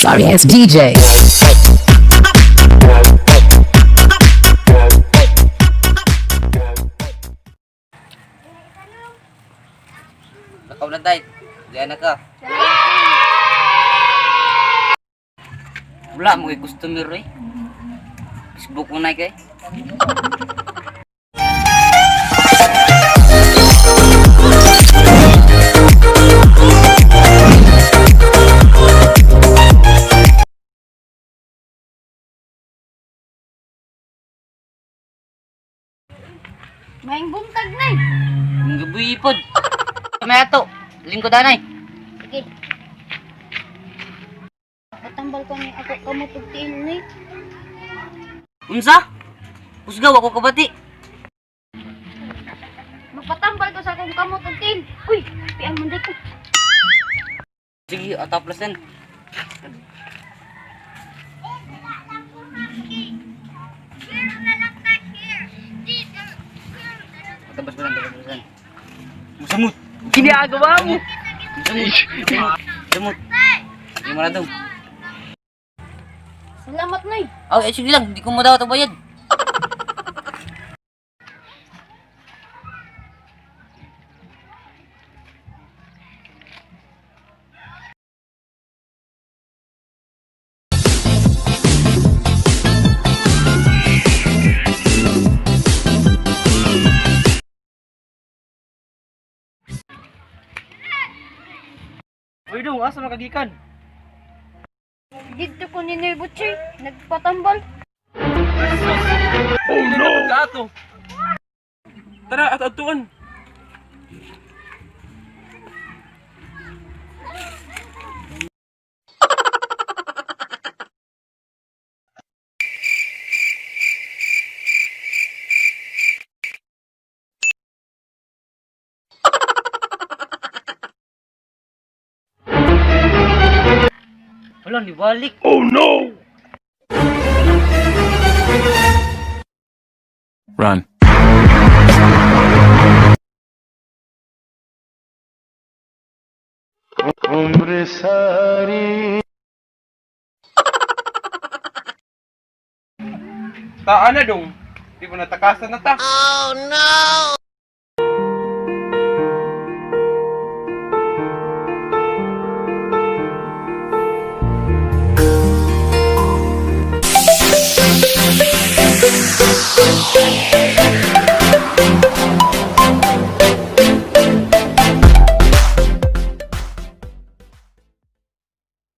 Sorry ass DJ. Lakaw na tayo. Diyan na ka. Wala mo kay customer eh. Facebook mo na kay. Maing buntag na eh. Ang gabi pod. May ato. Lingkod anay. Sige. Patambal ko ni ako kamot og tiil ni. Unsa? Kusgaw ako kabati. Magpatambal ko sa akong kamot og tiil. Uy, piang man ko. Sige, ataplasan. Tabas ba tabas ba. Musamut. Ginagawa mo. Musamut. Musamut. Hindi mo na daw. Salamat nay. Oh, eh, sige lang, hindi ko mo daw ito bayad. Uy dong, asa makagikan? Didto ko ni Noy Butchoy, nagpatambal. Oh no! Kaato. Tara at atuan. Wala, nibalik. Run. Taan na dong. Di mo natakasan na ta.